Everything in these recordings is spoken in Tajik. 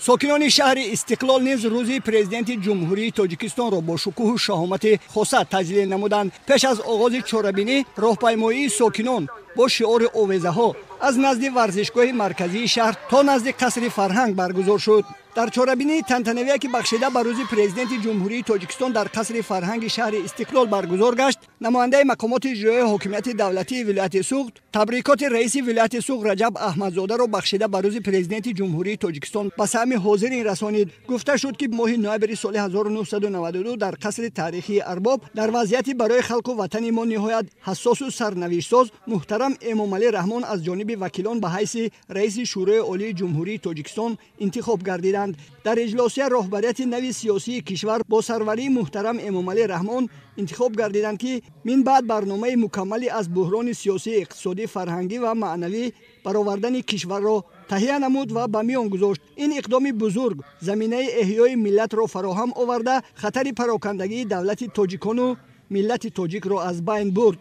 Сокинони шаҳри Истиқлол низ рӯзи Президенти Ҷумҳурии Тоҷикистонро бо шукӯҳу шаҳомати хоса таҷлил намуданд. Пеш аз оғози чорабинӣ роҳпаймоии сокинон бо шиори овезаҳо аз назди варзишгоҳи марказии шаҳр то назди қасри фарҳанг баргузор шуд. Дар чорабинии тантанавие, ки бахшида ба рӯзи Президенти Ҷумҳурии Тоҷикистон дар қасри фарҳанги шаҳри Истиқлол баргузор гашт, намояндаи мақомоти иҷроияи ҳокимияти давлатии вилояти Суғд табрикоти раиси вилояти Суғд Раҷаб Аҳмадзодаро бахшида ба рӯзи Президенти Ҷумҳурии Тоҷикистон ба саҳми ҳозирин расонид. Гуфта шуд, ки моҳи ноябри соли 1992 дар қасри таърихии Арбоб дар вазъияти барои халқу ватани мо ниҳоят ҳассосу сарнавиштсоз муҳтарам Эмомалӣ Раҳмон аз ҷониби вакилон ба ҳайси раиси Шӯрои Олии Ҷумҳурии Тоҷикистон интихоб гардиданд. Дар иҷлосия роҳбарияти нави сиёсии кишвар бо сарварии муҳтарам Эмомалӣ Раҳмон интихоб гардиданд, ки мин баъд барномаи мукаммале аз буҳрони сиёсӣ, иқтисодӣ, фарҳангӣ ва маънавӣ баровардани кишварро таҳия намуд ва ба миён гузошт. Ин иқдоми бузург заминаи эҳёи миллатро фароҳам оварда, хатари парокандагии давлати тоҷикону миллати тоҷикро аз байн бурд.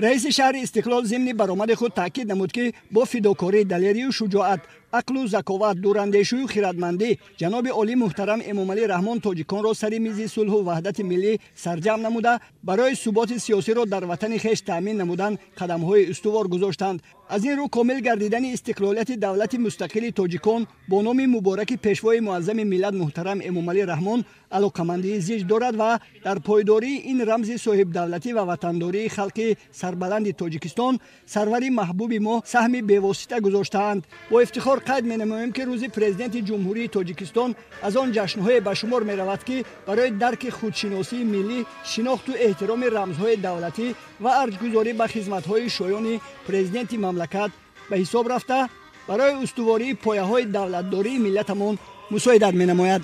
Раиси шаҳри Истиқлол зимни баромади худ таъкид намуд, ки бо фидокорӣ, далерию шуҷоат, ақлу заковат, дурандешию хиратмандӣ ҷаноби олӣ муҳтарам Эмомалӣ Раҳмон тоҷиконро сари мизи сулҳу ваҳдати миллӣ сарҷамъ намуда, барои суботи сиёсиро дар ватани хеш таъмин намудан қадамҳои устувор гузоштанд. Аз ин рӯ комил гардидани истиқлолияти давлати мустақили тоҷикон бо номи мубораки пешвои муаззами миллат муҳтарам Эмомалӣ Раҳмон алоқамандии зич дорад ва дар пойдории ин рамзи соҳибдавлатӣ ва ватандории халқи сарбаланди Тоҷикистон сарвари маҳбуби мо саҳми бевосита гузоштаанд. Бо ифтихор қайд менамоем, ки рӯзи Президенти Ҷумҳурии Тоҷикистон аз он ҷашнҳое ба шумор меравад, ки барои дарки худшиносии миллӣ, шинохту эҳтироми рамзҳои давлатӣ ва арҷгузорӣ ба хизматҳои шоёни президенти мамлакат ба ҳисоб рафта, барои устувории пояҳои давлатдории миллатамон мусоидат менамояд.